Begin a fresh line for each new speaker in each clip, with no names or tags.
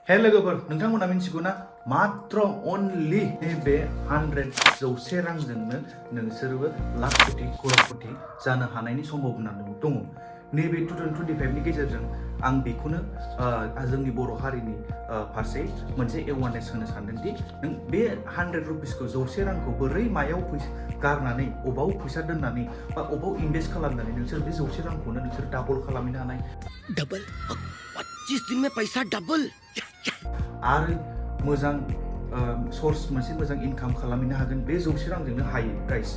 हे लोगोफोर नोंथांमोना मिथिगौ ना मात्र अनलि बे 100 जौसे रांजोंनो नोंसोरबो लाख कोटि करोड़ कोटि जानो हानायनि सम्भावना दङ नैबे 2025 नि गेजेरजों आं बेखौनो जोंनि बर' हारिनि फारसे मोनसे एवारनेस होनो सानदों दि नों बे 100 रुपिसखौ जौसे रांखौ बोरै मायाव गारनानै अबाव फैसा दोननानै बा अबाव इनभेस्ट खालामनानै नोंसोर बे जौसे रांखौनो नोंसोर डाबल खालामनो हानाय
डबल 25 दिन में पैसा डबल
आरो मोजां सोर्स मोनसे मोजां इनकाम खालामनो हागोन बे जौसे रांजोंनो हायो गाइस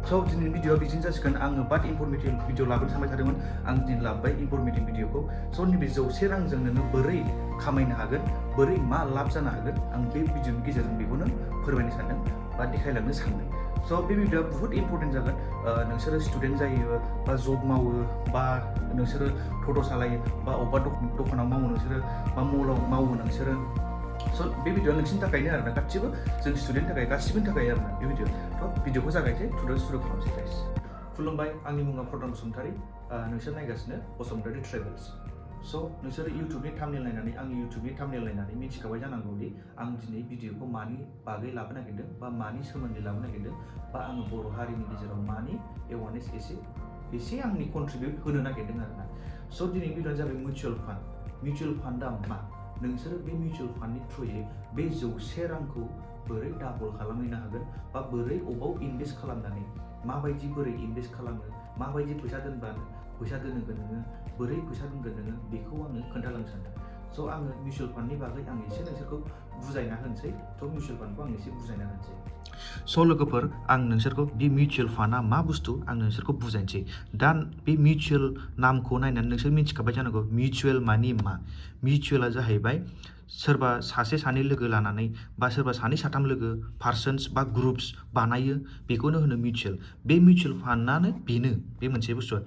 स' दिनैनि भिडिअआ बिदिनो जासिगोन आङो बाट इनफरमेटिभ भिडिअ लाबोनो सानबाय थादोंमोन आं दिनै लाबोबाय इनफरमेटिभ भिडिअखौ स' नैबे जौसे रांजों नोङो बोरै खामायनो हागोन बोरै मा लाब जानो हागोन आं बे भिडिअनि गेजेरजों बेखौनो फोरमायनो सानदों बा देखायलांनो सानदों स' बे भिडिअआ बुहुत इम्परटेन्ट जागोन नोंसोरो स्टुडेन्ट जायो बा जब मावो बा नोंसोरो टट' सालायो बा अबेबा दखानाव मावो नोंसोरो बा मलाव मावो नोंसोरो स' बे भिडिअआ नोंसिनि थाखायनो आरोना गासिबो जों स्टुडेन्टनि थाखाय गासिबोनि थाखाय आरोना बे भिडिअ थ' भिडिअखौ जागायसै सुरु खालामसै गाइस खुलुमबाय आंनि मुङा बसुमतारी नोंसोर नायगासिनो बसुमतारी ट्रेभेल्स स' नोंसोर इउटुबनि थाम्बनेल नायनानै आंनि इउटुबनि थाम्बनेल नायनानै मिथिखाबाय जानांगौ दि आं दिनै भिडिअखौ मानि बागै लाबोनो नागिरदों बा मानि सोमोन्दै लाबोनो नागिरदों बा आङो बर' हारिनि गेजेराव मानि एवारनेस एसे आंनि कन्ट्रिबिउट होनो नागिरदों आरोना स' दिनै भिडिअआ जाबाय मिउचुवेल फान्डआ मा नोंसोरो बे मिउचुवेल फान्डनि थ्रुयै बे जौसे रांखौ बोरै डाबल खालामहैनो हागोन बा बोरै अबाव इनभेस्ट खालामनानै माबायदि बोरै इनभेस्ट खालामो माबायदि फैसा दोनगोन नोङो बोरै फैसा दोनगोन नोङो बेखौ आङो खोन्थालांनो सानदों स' आङो मिउचुवेल फान्डनि बागै आं एसे नोंसोरखौ बुजायना होनोसै थ' मिउचुवेल फान्डखौ आं एसे बुजायना होनोसै स' लोगोफोर आं नोंसोरखौ बे मिउचुवेल फान्डआ मा बुस्थु आं नोंसोरखौ बुजायनोसै दा बे मिउचुवेल नामखौ नायनानै नोंसोर मिथिखाबाय जानांगौ मिउचुवेल मानि मा मिउचुवेला जाहैबाय सोरबा सासे सानै लोगो लानानै बा सोरबा सानै साथाम लोगो पार्सन्स बा ग्रुप्स बानायो बेखौनो होनो मिउचुवेल बे मिउचुवेल फान्डआनो बेनो बे मोनसे बुस्थुआ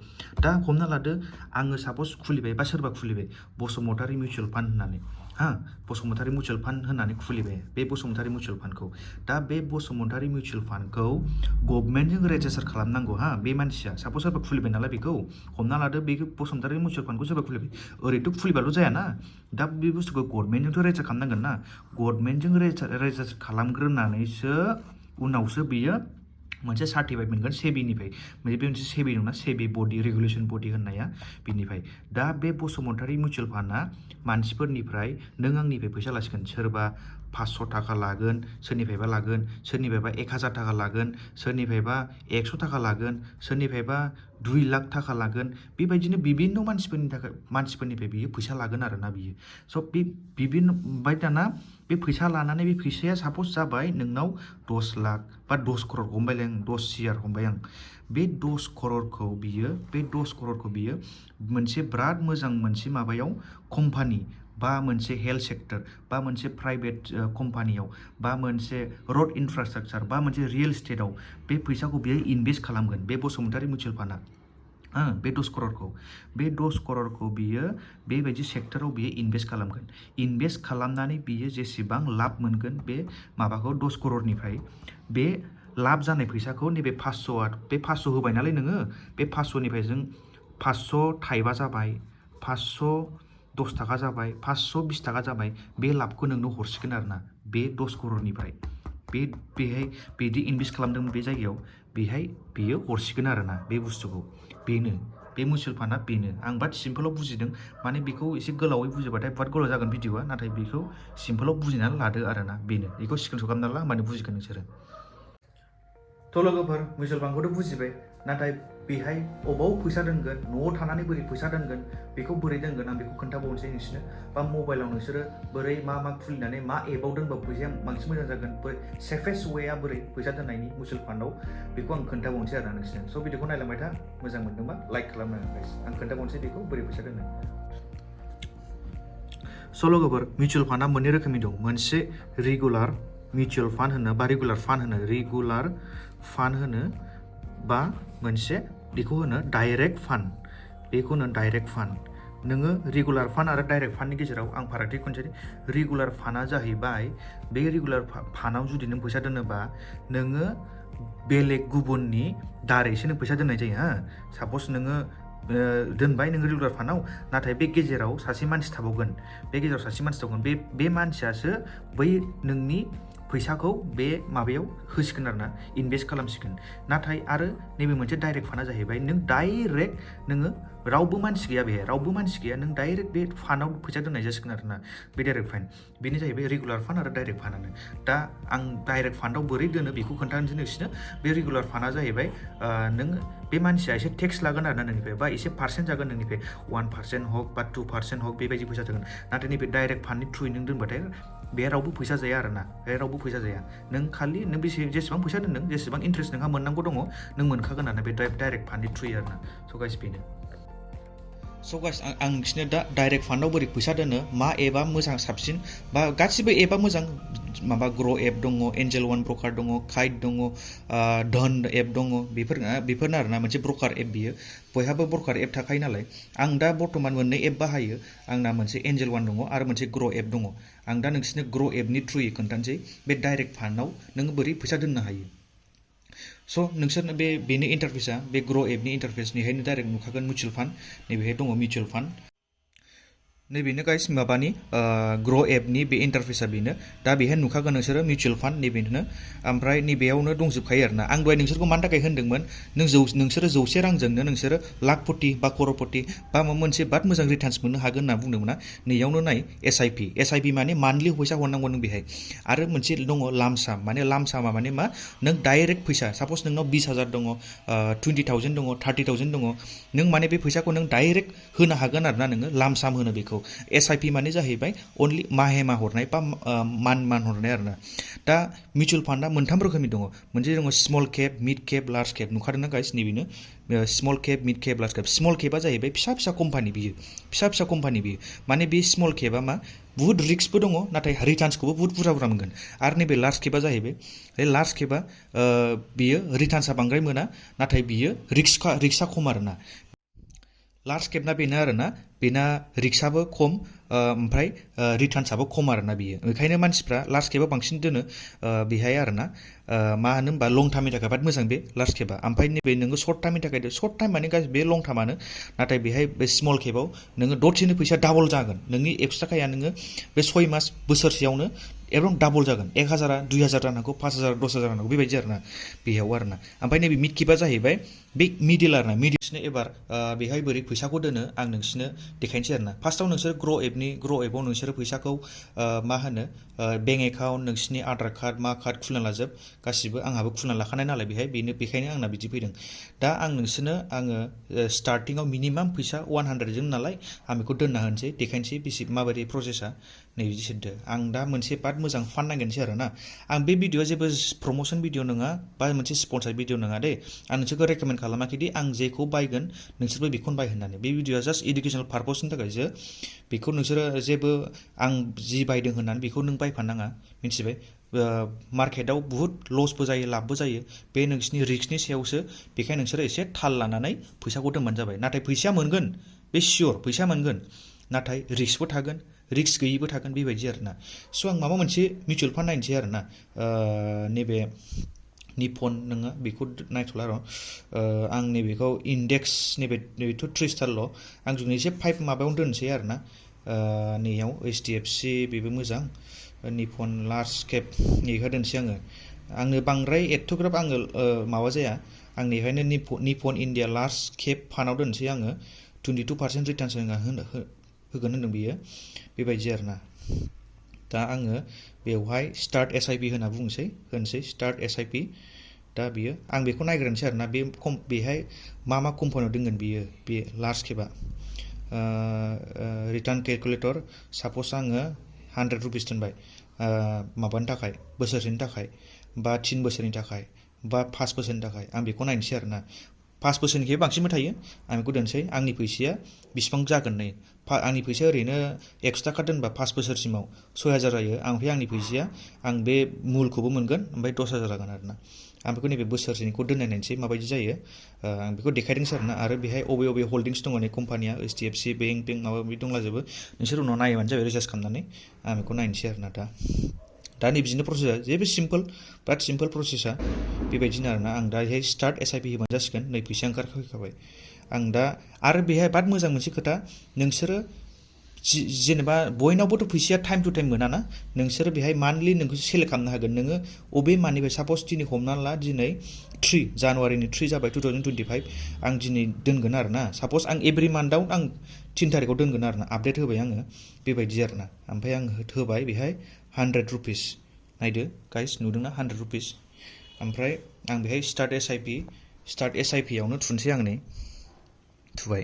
दा हमना लादो आङो सापस खुलिबाय बा सोरबा खुलिबाय बसुमतारी मिउचुवेल फान्ड होननानै बसुमतारी मिउचुवेल फान्ड होननानै खुलिबाय बे बसुमतारी मिउचुवेल फान्डखौ दा बे बसुमतारी मिउचुवेल फान्डखौ गभर्नमेन्टजों रेजिस्टार खालामनांगौ बे मानसिया सापस सोरबा खुलिबाय नालाय बेखौ हमना लादो बे बसुमतारी मिउचुवेल फान्डखौ सोरबा खुलिबाय ओरैथ' खुलिबाल' जायाना दा बे बुस्थुखौ गभर्नमेन्टजोंथ' रेजिस्टार खालामनांगोन ना गभर्नमेन्टजों रेजिस्टार खालामग्रोनानैसो उनावसो बियो मोनसे सार्टिफाइड मोनगोन सेबिनिफ्राय बे मोनसे सेबि नङा सेबि बडि रेगुलेसन बडि होननाया बिनिफ्राय दा बे बसुमतारी मिउचुवेल फान्डआ मानसिफोरनिफ्राय नों आंनिफ्राय फैसा लासिगोन सोरबा 500 थाखा लागोन सोरनिफ्रायबा 1000 थाखा लागोन सोरनिफ्रायबा 100 थाखा लागोन सोरनिफ्रायबा 2 लाख थाखा लागोन बेबायदिनो बिभिन्न मानसिफोरनिफ्राय बियो फैसा लागोन आरोना बियो स' बे बिभिन्न ओमफ्राय दाना बे फैसा लानानै बे फैसाया सापस जाबाय नोंनाव 10 लाख बा 10 करोड़ हमबायलाय आं 10 सियार हमबाय आं बे 10 करोड़खौ बियो मोनसे बिराद मोजां मोनसे माबायाव कम्पानि बा मोनसे हेल्थ सेक्टर बा मोनसे प्राइभेट कम्पानियाव बा मोनसे रड इनफ्रास्ट्राक्चार बा मोनसे रियेल इस्टेटआव बे फैसाखौ बियो इनभेस्ट खालामगोन बे बसुमतारी मिउचुवेल फान्डआ बे 10 करोड़खौ बियो बेबायदि सेक्टराव बियो इनभेस्ट खालामगोन इनभेस्ट खालामनानै बियो जेसेबां लाब मोनगोन बे माबाखौ 10 करोड़निफ्राय बे लाब जानाय फैसाखौ नैबे 500 होबाय नालाय नोङो बे 500निफ्राय जों 500 थाइबा जाबाय 510 थाखा जाबाय 520 थाखा जाबाय बे लाबखौ नोंनो हरसिगोन आरोना बे 10 करोड़निफ्राय बेहाय बिदि इनभेस्ट खालामदोंमोन बे जायगायाव बेहाय बियो हरसिगोन आरोना बे बुस्थुखौ बेनो बे मिउचुवेल फान्डआ बेनो आं बाट सिम्पलाव बुजिदों माने बेखौ एसे गोलावै बुजिबाथाय बहुत गोलाव जागोन भिडिअआ नाथाय बेखौ सिम्पलाव बुजिनानै लादो आरोना बेनो बेखौ स्क्रिनशट खालामना ला होमबानो बुजिगोन नोंसोरो थ' लोगोफोर मिउचुवेल फान्डखौथ' बुजिबाय नाथाय बेहाय अबाव फैसा दोनगोन न'आव थानानै बोरै फैसा दोनगोन बेखौ बोरै दोनगोन आं बेखौ खोन्थाबावनोसै नोंसोरनो बा मबाइलाव नोंसोरो बोरै मा खुलिनानै मा एपआव दोनबा फैसाया बांसिन मोजां जागोन सेफेस्ट वेआ बोरै फैसा दोननायनि मिउचुवेल फान्डआव बेखौ आं खोन्थाबावनोसै आरोना नोंसोरनो स' भिडिअखौ नायलांबाय था मोजां मोनदोंबा लाइक खालामनांगोन गाइस आं खोन्थाबावनोसै बेखौ बोरै फैसा दोनो स' लोगोफोर मिउचुवेल फान्डआ मोननै रोखोमनि दं मोनसे रेगुलार मिउचुवेल फान्ड होनो बा रेगुलार फान्ड होनो बा मोनसे बेखौ होनो डाइरेक्ट फान्ड नोङो रेगुलार फान्ड आरो डाइरेक्ट फान्डनि गेजेराव आं फारागथि खनसै रेगुलार फान्डआ जाहैबाय बे रेगुलार फान्डआव जुदि नों फैसा दोनोबा नोङो बेलेग गुबुननि दारैसो नों फैसा दोननाय जायो सापस नोङो दोनबाय नोङो रेगुलार फान्डआव नाथाय बे गेजेराव सासे मानसि थाबावगोन बे मानसियासो बै नोंनि फैसाखौ बे माबायाव होसिगोन आरोना इनभेस्ट खालामसिगोन नाथाय आरो नैबे मोनसे डाइरेक्ट फान्डआ जाहैबाय नों डाइरेक्ट नोङो रावबो मानसि गैया बेहाय रावबो मानसि गैया नों डाइरेक्ट बे फान्डआव फैसा दोननाय जासिगोन आरोना बे डाइरेक्ट फान्ड बेनो जाहैबाय रेगुलार फान्ड आरो डाइरेक्ट फान्डआनो दा आं डाइरेक्ट फान्डआव बोरै दोनो बेखौ खोन्थानोसै नोंसिनो बे रेगुलार फान्डआ जाहैबाय नों बे मानसिया एसे टेक्स लागोन आरोना नोंनिफ्राय बा एसे पार्सेन्ट जागोन नोंनिफ्राय 1% हक बा 2% हक बेबायदि फैसा जागोन नाथाय नैबे डाइरेक्ट फान्डनि थ्रुयै नों दोनबाथाय बे रावबो फैसा जाया आरोना बे रावबो फैसा जाया नों खालि नों जेसेबां फैसा दोनदों जेसेबां इन्ट्रेस्ट नोंहा मोननांगौ दङ नों मोनखागोन आरोना बे डाइरेक्ट फान्डनि थ्रुयै आरोना स' गाइस बेनो स' गाइस आं नोंसिनो दा डाइरेक्ट फान्डआव बोरै फैसा दोनो मा एपआ मोजां साबसिन बा गासिबो एपआ मोजां माबा ग्र' एप दङ एन्जेल वान ब्रकार दङ काइट दङ धन एप दङ बेफोरनो आरोना मोनसे ब्रकार एप बियो बयहाबो ब्रकार एप थाखायो नालाय आं दा बर्तमान मोननै एप बाहायो आंना मोनसे एन्जेल वान दङ आरो मोनसे ग्र' एप दङ आं दा नोंसिनो ग्र' एपनि थ्रुयै खोन्थानोसै बे डाइरेक्ट फान्डआव नोङो बोरै फैसा दोननो हायो स' नोंसोरनो बेनो इन्टारफेसआ बे ग्र' एपनि इन्टारफेस नैहायनो डाइरेक्ट नुखागोन मिउचुवेल फान्ड नैबेहाय दङ मिउचुवेल फान्ड नैबेनो गाइस माबानि ग्र' एपनि बे इन्टारफेसआ बेनो दा बेहाय नुखागोन नोंसोरो मिउचुवेल फान्ड नैबेनो ओमफ्राय नैबेयावनो दंजोबखायो आरोना आं दहाय नोंसोरखौ मानि थाखाय होनदोंमोन नोंसोरो 100 रांजोंनो नोंसोरो लाखपति बा कर'रपति बा माबा मोनसे बाद मोजां रिटार्न्स मोननो हागोन होनना बुंदोंमोन ना नैयावनो नाय एसआइपि माने मान्थलि फैसा हरनांगौ नों बेहाय आरो मोनसे दङ लामसाम माने लामसामा माने मा नों डाइरेक्ट फैसा सापस नोंनाव 20,000 दङ 20,000 दङ 30,000 दङ नों माने बे फैसाखौ नों डाइरेक्ट होनो हागोन आरोना नोङो लामसाम होनो बेखौ एसआइपि माने जाहैबाय अनलि माहे मा हरनाय बा मान हरनाय आरोना दा मिउचुवेल फान्डआ मोनथाम रोखोमनि दङ मोनसे दङ small cap mid cap large cap नुखादोंना गाइस नैबेनो small cap mid cap large cap small केपआ जाहैबाय फिसा कम्पानि बियो फिसा कम्पानि बियो माने बे स्मल केपआ मा बुहुत रिस्कबो दङ नाथाय रिटार्न्सखौबो बुहुत बुरजा मोनगोन आरो नैबे लार्ज केपआ जाहैबाय बे लार्ज केपआ बियो रिटार्न्सआ बांद्राय मोना नाथाय बियो रिस्कआ खम आरोना लार्ज केपना बेनो आरोना बेना रिक्साबो खम ओमफ्राय रिटार्न्सआबो खम आरोना बियो बेखायनो मानसिफ्रा लार्ज केपआव बांसिन दोनो बेहाय आरोना मा होनो होनबा लं टार्मनि थाखाय बिराद मोजां बे लार्ज केपआ ओमफ्राय नैबे नोङो सर्ट टार्मनि थाखाय सर्ट टार्म माने गासिबो बे लं टार्मानो नाथाय बेहाय बे स्मल केपआव नोङो दसेनो फैसा डाबल जागोन नोंनि 100 थाखाया नोङो बे 6 मास बोसोरसेयावनो एकदम डाबल जागोन 1,000 2,000 जानांगौ 5,000 10,000 जानांगौ बेबायदि आरोना बेयाव आरोना ओमफ्राय नैबे मिड केपआ जाहैबाय बे मिडिल आरोना मिडिलनो एबार बेहाय बोरै फैसाखौ दोनो आं नोंसिनो देखायनोसै आरोना फार्स्टआव नोंसोर ग्र' एपआव नोंसोरो फैसाखौ मा होनो बेंक एकाउन्ट नोंसिनि आधार कार्ड मा कार्ड खुलिना लाजोब गासिबो आंहाबो खुलिना लाखानाय नालाय बेखायनो आंना बिदि फैदों दा आं नोंसोरनो आङो स्टार्टिङाव मिनिमाम फैसा 100 जों नालाय आं बेखौ दोनना होनोसै देखायनोसै माबायदि प्रसेसा नैबिदि सोदो आं दा मोनसे बाद मोजां फान्ड नागिरनोसै आरोना आं बे भिडिअआ जेबो प्रम'सन भिडिअ नङा बा मोनसे स्पन्सार भिडिअ नङा दे आं नोंसोरखौ रेकमेन्ड खालामाखैदि आं जेखौ बायगोन नोंसोरबो बेखौनो बाय होननानै बे भिडिअआ जास्ट इडुकेसनेल पार्पसनि थाखायसो बेखौ नोंसोरो जेबो आं जि बायदों होननानै बेखौ नों बायफानाङा मिथिबाय मार्केटआव बुहुत लसबो जायो लाबबो जायो बे नोंसिनि रिस्कनि सायावसो बेखायनो नोंसोरो एसे थाल लानानै फैसाखौ दोनबानो जाबाय नाथाय फैसाया मोनगोन बे सियर फैसा मोनगोन नाथाय रिस्कबो थागोन रिस्क गैयिबो थागोन बेबायदि आरोना स' आं माबा मोनसे मिउचुवेल फान्ड नायनोसै आरोना नैबे निपन नोङो बेखौ नायथ'ला र' आं नैबेखौ इन्डेक्स नैबेथ' 3 स्टारल' आं जों एसे 5 माबायावनो दोनसै आरोना नैयाव HDFC बेबो मोजां निपन लार्ज केप नैखौ दोनसै आंनो बांद्राय एथ'ग्राब आङो माबा जाया आं नैहायनो निपन इन्डिया लार्ज केप फान्डआव दोनसै आङो 22% रिटार्न्स होगोन होनदों बियो बेबायदि आरोना दा आङो बेवहाय स्टार्ट SIP होनना होनसै स्टार्ट SIP दा बियो आं बेखौ नायग्रोनोसै आरोना बेहाय मा कम्पानियाव दोनगोन बियो बे लार्ज केपआ रिटार्न केलकुलेटर सापस आङो 100 रुपिस दोनबाय माबानि थाखाय बोसोरसेनि थाखाय बा 3 बोसोरनि थाखाय बा 5 बोसोरनि थाखाय आं बेखौ नायनोसै आरोना 5 बोसोरनिखै बांसिनबो थायो आं बेखौ दोनसै आंनि फैसाया बेसेबां जागोन नै आंनि फैसाया ओरैनो 100 थाखा दोनबा 5 बोसोरसिमाव 6,000 जायो ओमफ्राय आंनि फैसाया आं बे मुलखौबो मोनगोन ओमफ्राय 10,000 जागोन आरोना आं बेखौ नैबे बोसोरसेनिखौ दोननायनोसै माबायदि जायो आं बेखौ देखायदोंसै आरोना आरो बेहाय अबे हल्डिंस दङ नै कम्पानिया HDFC बेंक माबा माबि दंलाजोबो नोंसोर उनाव नायबानो जाबाय रिसार्च खालामनानै आं बेखौ नायनोसै आरोना दा नैबिदिनो प्रसेसा जेबो बिराद सिम्पोल प्रसेसा बेबायदिनो आरोना आं दाहाय स्टार्ट SIP होबानो जासिगोन नै फैसा ओंखारफैखाबाय आं दा आरो बेहाय बाद मोजां मोनसे खोथा नोंसोरो जेनेबा बयनावबोथ' फैसाया टाइम टु टाइम मोना ना नोंसोरो बेहाय मान्थलि नोंखौ सेलेक्ट खालामनो हागोन नोङो अबे मानिफ्राय साप'ज दिनै हमना ला दिनै 3 जानुवारिनि 3 जाबाय 2025 आं दिनै दोनगोन आरो ना साप'ज आं एभ्रि मान्थआव आं 3 तारिखआव दोनगोन आरो ना आपडेट होबाय आङो बेबायदि आरो ना ओमफ्राय आं होबाय बेहाय 100 रुपिस नायदो गाइस नुदोंना 100 रुपिस ओमफ्राय आं बेहाय स्टार्ट एसआइपि आवनो थुनसै आं नै थुबाय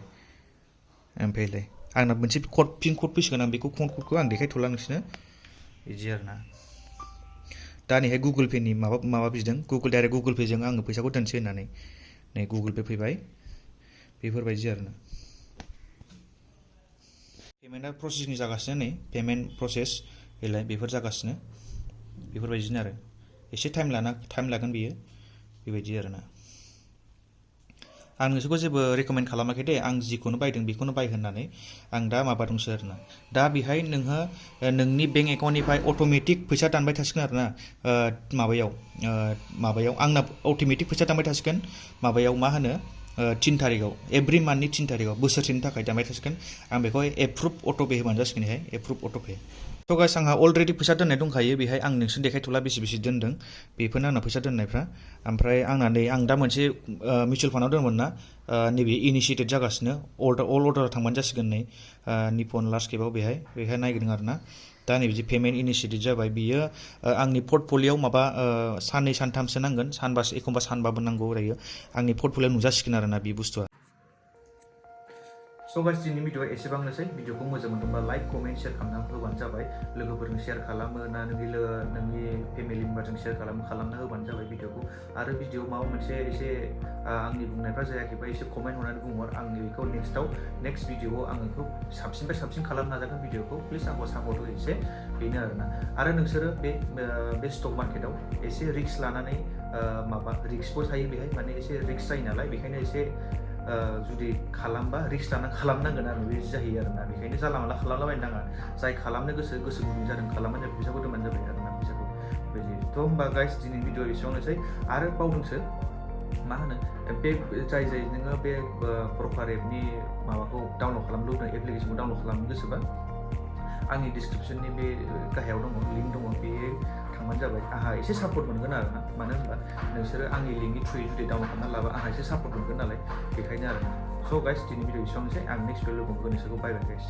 ओमफ्रायलाय आंना मोनसे पिन कड फैसिगोन आं बेखौ कडखौ आं देखायथ'ला नोंसोरनो बिदि आरो ना दा नैहाय गुगोल पेनि माबा बिदों डाइरेक्ट गुगोल पेजों आङो फैसाखौ दोनसै होननानै नै गुगोल पे फैबाय बेफोरबायदि आरो ना पेमेन्टआ प्रसेसिं जागासिनो नै पेमेन्ट प्रसेस बेलाय बेफोर जागासिनो बेफोरबायदिनो आरो एसे टाइम लागोन बियो बेबायदि आरो ना आं नोंसोरखौ जेबो रेकमेन्ड खालामाखै दे आं जिखौनो बायदों बेखौनो बाय होननानै आं दा माबादोंसो आरो ना दा बेहाय नोंहा नोंनि बेंक एकाउन्टनिफ्राय अट'मेटिक फैसा दानबाय थासिगोन आरो ना माबायाव आंना अट'मेटिक फैसा दानबाय थासिगोन माबायाव मा होनो 3 तारिखआव एभ्रि मान्थनि 3 तारिखआव बोसोरसेनि थाखाय दानबाय थासिगोन आं बेखौ एप्रुभ अट'पे होबानो जासिगोन बेहाय एप्रुभ अट'पे स' गाइस आंहा अलरेडि फैसा दोननाय दंखायो बेहाय आं नोंसोरनो देखायथ'ला बेसे दोनदों बेफोरनो आंना फैसा दोननायफ्रा ओमफ्राय आंना नै आं दा मोनसे मिउचुवेल फान्डआव दंमोन ना नैबे इनिशियेटेड जागासिनो अल अर्डाराव थांबानो जासिगोन नै निपन लार्ज केपआव बेहाय नायगोन आरो ना दा नै बिदि पेमेन्ट इनिशियेटेड जाबाय बियो आंनि पर्टफलिय'आव माबा साननै सानथामसो नांगोन सानबासो एखमबा सानबाबो नांगौ जायो आंनि पर्टफलिय'आव नुजासिगोन आरो ना बे बुस्थुआ स' गाइस दिनैनि भिडिअआ एसेबांनोसै भिडिअखौ मोजां मोनदोंबा लाइक कमेन्ट शेयार खालामना होबानो जाबाय लोगोफोरजों शेयार खालामो ना नोंनि फेमिलि मेम्बारजों शेयार खालामना होबानो जाबाय भिडिअखौ आरो भिडिअआव माबा मोनसे एसे आंनि बुंनायफ्रा जायाखैबा एसे कमेन्ट हरनानै बुंहर आं बेखौ नेक्स्ट भिडिअआव आं बेखौ साबसिननिफ्राय साबसिन खालामनो नाजागोन भिडिअखौ प्लिज आंखौ सापर्ट हो एसे बेनो आरोना आरो नोंसोरो बे स्टक मार्केटआव एसे रिस्क लानानै रिस्कबो थायो बेहाय माने एसे रिस्क जायो नालाय बेखायनो एसे जुदि खालामबा रिस्क लानानै खालामनांगोन आरो बे जाहैयो आरोना बेखायनो जानला मानला खालामलाबायनो नाङा जाय खालामनो गोसो गुदुं जादों खालामबानो जाबाय फैसाखौ दोनबानो जाबाय आरोना फैसाखौ बेबायदि थ' होमबा गाइस दिनैनि भिडिअ एसेबांनोसै आरो बावदोंसो मा होनो बे जाय नोङो बे ब्रकार एपनि माबाखौ डाउनलड खालामनो लुबैदों एप्लिकेसनखौ डाउनलड खालामनो गोसोबा आंनि डिसक्रिपसननि बे गाहायाव दङ लिंक दङ बे थांबानो जाबाय आंहा एसे सापर्ट मोनगोन आरोना मानो होनबा नोंसोरो आंनि लिंकनि थ्रुयै जुदि डाउनलड खालामना लाबा आंहा एसे सापर्ट मोनगोन नालाय बेखायनो आरोना स' गाइस दिनै भिडिअ एसेबांनोसै आं नेक्स्ट भिडिअ लोगो मोनगोन नोंसोरखौ बाय बाय गाइस